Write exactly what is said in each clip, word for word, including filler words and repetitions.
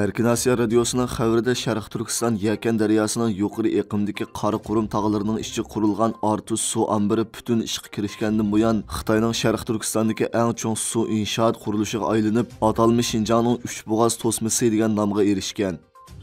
ئەركىن ئاسىيا رادىيوسىنىڭ خەۋىرىدە، شەرقىي تۈركىستان يەكەن دەرياسىنىڭ يۇقىرى ئېقىمىدىكى قاراقۇرۇم تاغلىرىنىڭ ئىچىگە قۇرۇلغان ئارتۇس سۇ ئامبىرى پۈتۈن ئىشقا كىرىشكەندىن بۇيان، خىتاينىڭ شەرقىي تۈركىستاندىكى ئەڭ چوڭ سۇ ئىنشائات قۇرۇلۇشىغا ئايلىنىپ، ئاتالمىش شىنجاڭنىڭ ئۈچ بوغاز توسمىسى دېگەن نامغا ئېرىشكەن.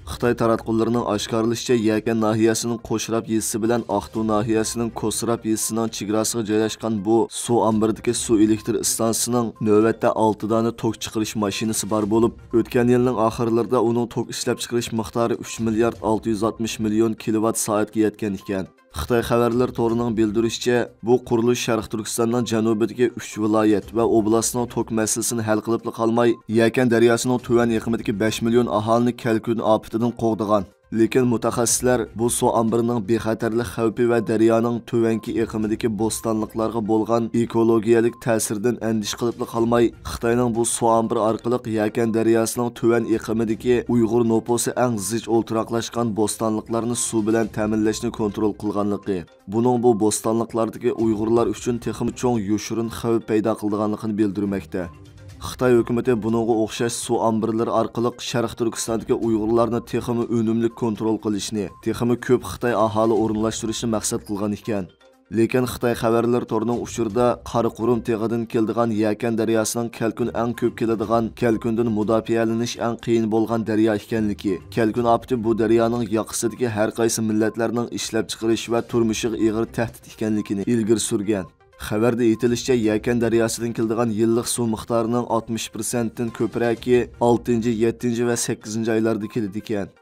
خىتاي تاراتقۇلىرىنىڭ ئاشكارىلىشىچە، يەكەن ناھىيەسىنىڭ قوشراپ يېزىسى بىلەن ئاقتۇ ناھىيەسىنىڭ كوسراپ يېزىسىنىڭ چېگراسىغا جايلاشقان بۇ سۇ ئامبىرىدىكى سۇ ئېلېكتر ئىستانسىسىنىڭ نۆۋەتتە ئالتە دانە توك چىقىرىش ماشىنىسى بار بولۇپ، ئۆتكەن يىلنىڭ ئاخىرلىرىدا ئۇنىڭ توك ئىشلەپچىقىرىش مىقدارى ئۈچ مىليارد ئالتە يۈز ئاتمىش مىليون كىلوۋات سائەتكە يەتكەن ئىكەن. خىتاي خەۋەرلىرى تورىنىڭ بىلدۈرۈشىچە، بۇ قۇرۇلۇش شەرقىي تۈركىستاننىڭ جەنۇبىدىكى ئۈچ ۋىلايەت ۋە ئوبلاستنىڭ توك مەسىلىسىنى ھەل قىلىپلا قالماي، يەكەن دەرياسىنىڭ تۆۋەن ئېقىمىدىكى بەش مىليون ئاھالىنى كەلكۈن ئاپىتىدىن قوغدىغان. لېكىن مۇتەخەسسىسلەر بۇ سۇ ئامبىرىنىڭ بىخەتەرلىك خەۋپى ۋە دەريانىڭ تۆۋەنكى ئېقىمىدىكى بوستانلىقلارغا بولغان ئېكولوگىيەلىك تەسىرىدىن ئەندىشە قىلىپلا قالماي، خىتاينىڭ بۇ سۇ ئامبىرى ئارقىلىق يەكەن دەرياسىنىڭ تۆۋەن ئېقىمىدىكى ئۇيغۇر نوپۇسى ئەڭ زىچ ئولتۇراقلاشقان بوستانلىقلارنى سۇ بىلەن تەمىنلەشنى كونترول قىلغانلىقى، بۇنىڭ بۇ بوستانلىقلاردىكى ئۇيغۇرلار ئۈچۈن تېخىمۇ چوڭ يوشۇرۇن خەۋپ پەيدا قىلىدىغانلىقىنى بىلدۈرمەكتە. خىتاي ھۆكۈمىتى بۇنىڭغا ئوخشاش سۇ ئامبىرلىرى ئارقىلىق شەرقىي تۈركىستاندىكى ئۇيغۇرلارنى تېخىمۇ ئۈنۈملۈك كونترول قىلىشنى، تېخىمۇ كۆپ خىتاي ئاھالە ئورۇنلاشتۇرۇشنى مەقسەت قىلغان ئىكەن. لېكىن خىتاي خەۋەرلىرى تورىنىڭ ئۇچۇرىدا قاراقۇرۇم تېغىدىن كېلىدىغان يەكەن دەرياسىنىڭ كەلكۈن ئەڭ كۆپ كېلىدىغان، كەلكۈندىن مۇداپىئەلىنىش ئەڭ قىيىن بولغان دەريا ئىكەنلىكى، كەلكۈن ئاپىتى بۇ دەريانىڭ ياقىسىدىكى ھەر قايسى مىللەتلەرنىڭ ئىشلەپچىقىرىش ۋە تۇرمۇشىغا ئېغىر تەھدىت ئىكەنلىكىنى ئىلگىرى سۈرگەن. خەۋەردە ئېيتىلىشىچە، يەكەن دەرياسىدىن كېلىدىغان يىللىق سۇ مىقدارىنىڭ ئاتمىش پىرسەنتتىن كۆپرەكى ئالتىنچى، يەتتىنچى ۋە سەككىزىنچى ئايلاردا كېلىدىكەن.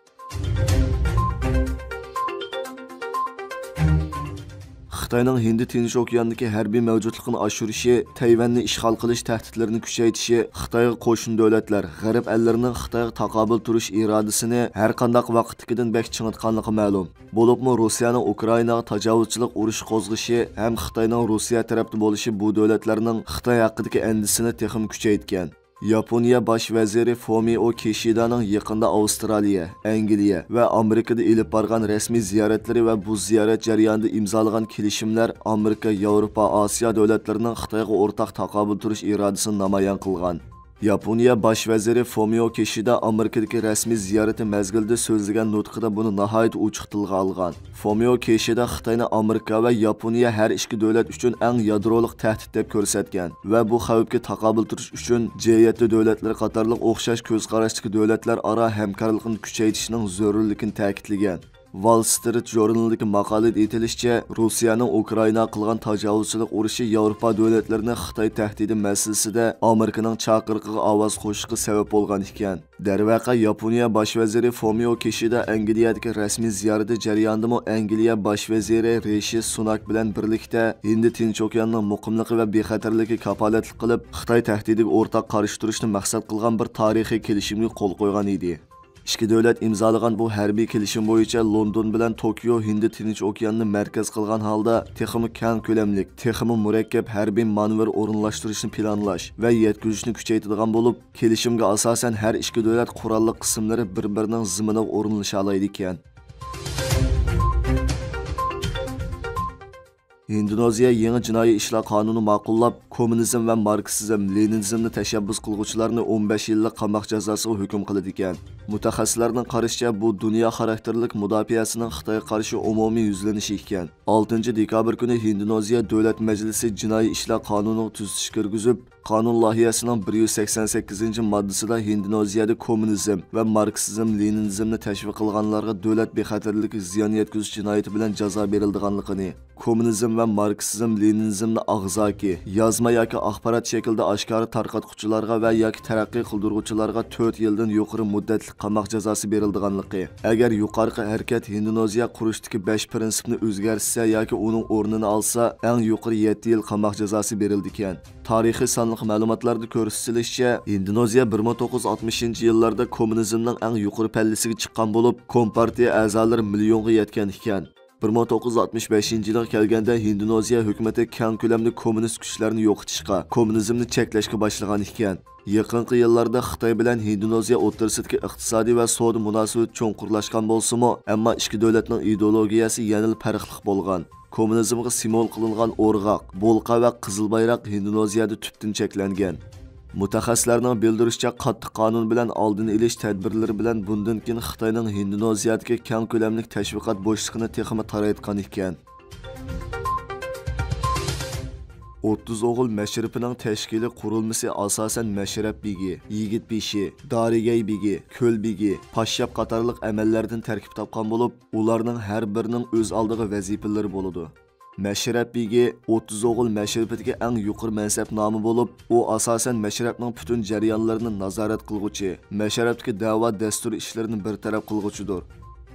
خىتاينىڭ ھىندى تىنچ ئوكياندىكى ھەربىي مەۋجۇتلۇقىنى ئاشۇرۇشى، تەيۋەننى ئىشغال قىلىش تەھدىتلىرىنى كۈچەيتىشى خىتايغا قوشنا دۆلەتلەر، غەرب ئەللىرىنىڭ خىتايغا تاقابىل تۇرۇش ئىرادىسىنى ھەرقانداق ۋاقىتتىكىدىن بەك چىڭىتقانلىقى مەلۇم. بولۇپمۇ روسىيەنىڭ ئۇكرائىناغا تاجاۋۇزچىلىق ئۇرۇشى قوزغىشى ھەم خىتاينىڭ روسىيە تەرەپتە بولۇشى بۇ دۆلەتلەرنىڭ خىتاي ھەققىدىكى ئەندىشىسىنى تېخىمۇ كۈچەيتكەن. ياپونىيە باش ۋەزىرى فومىئو كىشىدانىڭ يېقىندا ئاۋسترالىيە، ئەنگلىيە ۋە ئامېرىكىدا ئېلىپ بارغان رەسمىي زىيارەتلىرى ۋە بۇ زىيارەت جەريانىدا ئىمزالىغان كېلىشىملەر ئامېرىكا، ياۋروپا، ئاسىيا دۆلەتلىرىنىڭ خىتايغا ئورتاق تاقابىل تۇرۇش ئىرادىسىنى نامايان قىلغان. ياپونىيە باش ۋەزىرى فومىئو كىشىدا ئامېرىكىدىكى رەسمىي زىيارىتى مەزگىلىدە سۆزلىگەن نۇتقىدا بۇنى ناھايىتى ئوچۇق تىلغا ئالغان. فومىئو كىشىدا خىتاينى ئامېرىكا ۋە ياپونىيە ھەر ئىككى دۆلەت ئۈچۈن ئەڭ يادرولۇق تەھدىت دەپ كۆرسەتكەن ۋە بۇ خەۋپكە تاقابىل تۇرۇش ئۈچۈن جى يەتتە دۆلەتلىرى قاتارلىق ئوخشاش كۆز قاراشتىكى دۆلەتلەر ئارا ھەمكارلىقنى كۈچەيتىشنىڭ زۆرۈرلۈكىنى تەكىتلىگەن. ۋال سترىت ژۇرنىلىدىكى ماقالىدە ئېيتىلىشىچە، روسىيەنىڭ ئۇكرائىنا قىلغان تاجاۋۇزچىلىق ئۇرۇشى ياۋروپا دۆلەتلىرىنى خىتاي تەھدىتى مەسىلىسىدە ئامېرىكىنىڭ چاقىرىقىغا ئاۋاز قوشۇشقا سەۋەب بولغان ئىكەن. دەرۋەقە، ياپونىيە باش ۋەزىرى فومىئو كىشىدا ئەنگلىيەدىكى رەسمىي زىيارىتى جەريانىدىمۇ ئەنگلىيە باش ۋەزىرى رىشى سۇناك بىلەن بىرلىكتە ھىندى تىنچ ئوكياننىڭ مۇقىملىقى ۋە بىخەتەرلىكىگە كاپالەتلىك قىلىپ، خىتاي تەھدىتىگە ئورتاق قارشى تۇرۇشنى مەقسەت قىلغان بىر تارىخىي كېلىشىمگە قول قويغان ئىدى. ئىككى دۆلەت ئىمزالىغان بۇ ھەربىي كېلىشىم بويىچە لوندون بىلەن توكيو ھىندى تىنچ ئوكياننى مەركەز قىلغان ھالدا تېخىمۇ كەڭ كۆلەملىك، تېخىمۇ مۇرەككەپ ھەربىي مانېۋىر ئورۇنلاشتۇرۇشنى پىلانلاش ۋە يەتكۈزۈشنى كۈچەيتىدىغان بولۇپ، كېلىشىمگە ئاساسەن ھەر ئىككى دۆلەت قوراللىق قىسىملىرى بىر-بىرىنىڭ زېمىنىغا ئورۇنلىشالايدىكەن. ھىندونېزىيە يېڭى جىنايى ئىشلار قانۇنى ماقۇللاپ، كوممۇنىزم ۋە ماركسىزم، لېنىنىزمنى تەشەببۇس قىلغۇچىلارنى ئون بەش يىللىق قاماق جازاسىغا ھۆكۈم قىلىدىكەن. مۇتەخەسسىسلەرنىڭ قارىشىچە، بۇ دۇنيا خاراكتېرلىك مۇداپىئەسىنىڭ خىتايغا قارشى ئومۇمىي يۈزلىنىشى ئىكەن. ئالتىنچى دېكابىر كۈنى ھىندونېزىيە دۆلەت مەجلىسى جىنايى ئىشلار قانۇنىغا تۈزىتىش كىرگۈزۈپ، قانۇن لايىھەسىنىڭ بىر يۈز سەكسەن سەككىزىنچى ماددىسىدا ھىندونېزىيەدە كوممۇنىزم ۋە ماركسىزم، لېنىنىزمنى تەشۋىق قىلغانلارغا دۆلەت بىخەتەرلىكىگە زىيان يەتكۈزۈش جىنايىتى بىلەن جازا بېرىلىدىغانلىقىنى، كوممۇنىزم ۋە ماركسىزم، لېنىنىزمنى ئاغزاكى، يازما ياكى ئاخبارات شەكلىدە ئاشكارا تارقاتقۇچىلارغا ۋە ياكى تەرەققىي قىلدۇرغۇچىلارغا تۆت يىلدىن يۇقىرى مۇددەتلىك قاماق جازاسى بېرىلىدىغانلىقى، ئەگەر يۇقىرىقى ھەرىكەت ھىندونېزىيە قۇرۇشتىكى بەش پىرىنسىپنى ئۆزگەرتسە ياكى ئۇنىڭ ئورنىنى ئالسا، ئەڭ يۇقىرى يەتتە يىل قاماق جازاسى بېرىلىدىكەن. تارىخىي سانلىق مەلۇماتلاردا كۆرسىتىلىشىچە، ھىندونېزىيە بىر مىڭ توققۇز يۈز ئاتمىشىنچى يىللاردا كوممۇنىزمنىڭ ئەڭ يۇقىرى پەللىسىگە چىققان بولۇپ، كومپارتىيە ئەزالىرى مىليونغا يەتكەن ئىكەن. بىر مىڭ توققۇز يۈز ئاتمىش بەشىنچى يىلغا كەلگەندە، ھىندونېزىيە ھۆكۈمىتى كەڭ كۆلەمدە كوممۇنىست كۈچلەرنى يوقىتىشقا، كوممۇنىزمنى چەكلەشكە باشلىغان ئىكەن. يېقىنقى يىللاردا خىتاي بىلەن ھىندونېزىيە ئوتتۇرىسىدىكى ئىقتىسادىي ۋە سودا مۇناسىۋىتى چوڭقۇرلاشقان بولسىمۇ، ئەمما ئىككى دۆلەتنىڭ ئىدېئولوگىيەسى يەنىلا پەرقلىق بولغان. كوممۇنىزمغا سىمۋول قىلىنغان ئورغاق، بولقا ۋە قىزىل بايراق ھىندونېزىيەدە تۈپتىن چەكلەنگەن. مۇتەخەسسىسلەرنىڭ بىلدۈرۈشىچە، قاتتىق قانۇن بىلەن ئالدىنى ئېلىش تەدبىرلىرى بىلەن بۇندىن كېيىن خىتاينىڭ ھىندونېزىيەدىكى كەڭ كۆلەملىك تەشۋىقات بوشلۇقىنى تېخىمۇ تارىيىتقان ئىكەن. ئوتتۇز ئوغۇل مەشرىپىنىڭ تەشكىلىي قۇرۇلمىسى ئاساسەن مەشرەپ بېگى، يىگىت بېشى، دارىگەي بېگى، كۆل بېگى، پاششاپ قاتارلىق ئەمەللەردىن تەركىب تاپقان بولۇپ، ئۇلارنىڭ ھەر بىرىنىڭ ئۆز ئالدىغا ۋەزىپىلىرى بولىدۇ. مەشرەپ بېگى ئوتتۇز ئوغۇل مەشرىپىدىكى ئەڭ يۇقىرى مەنسەپ نامى بولۇپ، ئۇ ئاساسەن مەشرەپنىڭ پۈتۈن جەريانلىرىنى نازارەت قىلغۇچى، مەشرەپتىكى دەۋا دەستۇر ئىشلىرىنى بىر تەرەپ قىلغۇچىدۇر.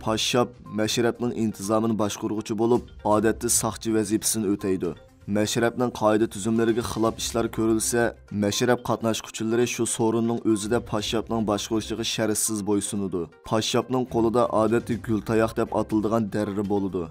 پاششاپ مەشرەپنىڭ ئىنتىزامىنى باشقۇرغۇچى بولۇپ، ئادەتتە ساقچى ۋەزىپىسىنى ئۆتەيدۇ. مەشرەپنىڭ قائىدە تۈزۈملىرىگە خىلاپ ئىشلار كۆرۈلسە، مەشرەپ قاتناشقۇچىلىرى شۇ سورۇننىڭ ئۆزىدە پاششاپنىڭ باشقۇرۇشىغا شەرتسىز بويسۇنىدۇ. پاششاپنىڭ قولىدا ئادەتتە گۈل تاياق دەپ ئاتىلىدىغان دەررە بولىدۇ.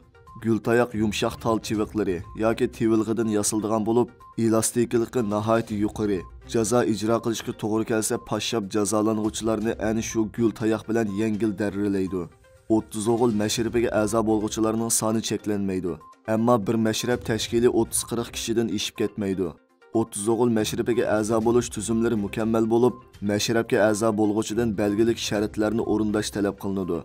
گۈل تاياق يۇمشاق تال چىۋىقلىرى ياكى تېۋىلغىدىن ياسىلىدىغان بولۇپ، ئېلاستىكىلىقى ناھايىتى يۇقىرى. جازا ئىجرا قىلىشقا توغرا كەلسە، پاششاپ جازالانغۇچىلارنى ئەنە شۇ گۈل تاياق بىلەن يەڭگىل دەررىلەيدۇ. ئوتتۇز ئوغۇل مەشرىپىگە ئەزا بولغۇچىلارنىڭ سانى چەكلەنمەيدۇ. ئەمما بىر مەشرەپ تەشكىلى ئوتتۇز قىرىق كىشىدىن ئېشىپ كەتمەيدۇ. ئوتتۇز ئوغۇل مەشرىپىگە ئەزا بولۇش تۈزۈملىرى مۇكەممەل بولۇپ، مەشرەپكە ئەزا بولغۇچىدىن بەلگىلىك شەرتلەرنى ئورۇنداش تەلەپ قىلىنىدۇ.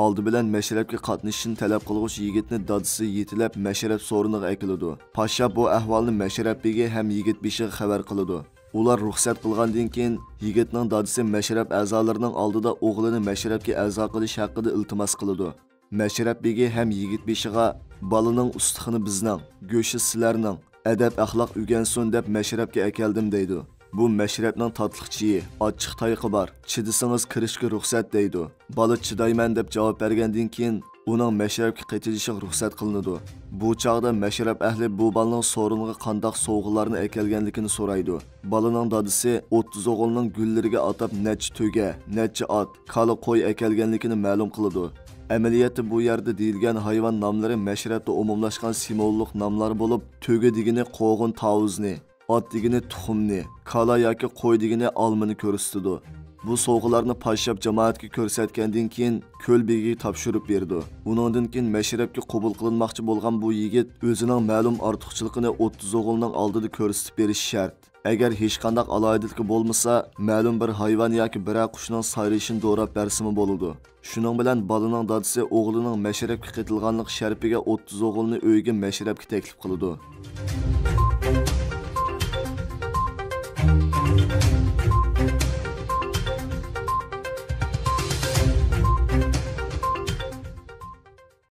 ئالدى بىلەن مەشرەپكە قاتنىشىشنى تەلەپ قىلغۇچى يىگىتنى دادىسى يېتىلەپ مەشرەپ سورۇنىغا ئەكېلىدۇ. پاششاپ بۇ ئەھۋالنى مەشرەپ بېگى ھەم يىگىت بېشىغا خەۋەر قىلىدۇ. ئۇلار رۇخسەت قىلغاندىن كېيىن، يىگىتنىڭ دادىسى مەشرەپ ئەزالىرىنىڭ ئالدىدا ئوغلىنى مەشرەپكە ئەزا قىلىش ھەققىدە ئىلتىماس قىلىدۇ. مەشرەپ بېگى ھەم يىگىت بېشىغا، «بالىنىڭ ئۇستىخىنى بىزنىڭ، گۆشى سىلەرنىڭ، ئەدەپ-ئەخلاق ئۆگەنسۇن دەپ مەشرەپكە ئەكەلدىم» دەيدۇ. «بۇ مەشرەپنىڭ تاتلىق چېيى، ئاچچىق تايىقى بار، چىدىسىڭىز كىرىشكە رۇخسەت» دەيدۇ. بالا «چىدايمەن» دەپ جاۋاب بەرگەندىن كېيىن، ئۇنىڭ مەشرەپكە قېتىلىشىغا رۇخسەت قىلىنىدۇ. بۇ چاغدا مەشرەپ ئەھلى بۇ بالىنىڭ سورۇنىغا قانداق سوۋغىلارنى ئەكەلگەنلىكىنى سورايدۇ. بالىنىڭ دادىسى ئوتتۇز ئوغۇلنىڭ گۈللىرىگە ئاتاپ نەچچە تۆگە، نەچچە ئات، كالا، قوي ئەكەلگەنلىكىنى مەلۇم قىلىدۇ. ئەمەلىيەتتە بۇ يەردە دېيىلگەن ھايۋان ناملىرى مەشرەپتە ئومۇملاشقان سىمۋوللۇق ناملار بولۇپ، تۆگە دېگىنى قوغۇن تاۋۇزنى، ئات دېگىنى تۇخۇمنى، كالا ياكى قوي دېگىنى ئالمىنى كۆرسىتىدۇ. بۇ سوۋغىلارنى پاششاپ جامائەتكە كۆرسەتكەندىن كېيىن، كۆل بېگىگە تاپشۇرۇپ بېرىدۇ. ئۇنىڭدىن كېيىن مەشرەپكە قوبۇل قىلىنماقچى بولغان بۇ يىگىت ئۆزىنىڭ مەلۇم ئارتۇقچىلىقىنى ئوتتۇز ئوغۇلنىڭ ئالدىدا كۆرسىتىپ بېرىشى شەرت. ئەگەر ھېچقانداق ئالاھىدىلىكى بولمىسا، مەلۇم بىر ھايۋان ياكى بىرەر قۇشنىڭ سايرىشىنى دوراپ بەرسىمۇ بولىدۇ. شۇنىڭ بىلەن بالىنىڭ دادىسى ئوغلىنىڭ مەشرەپكە قېتىلغانلىقى شەرىپىگە ئوتتۇز ئوغۇلنى ئۆيىگە مەشرەپكە تەكلىپ قىلىدۇ.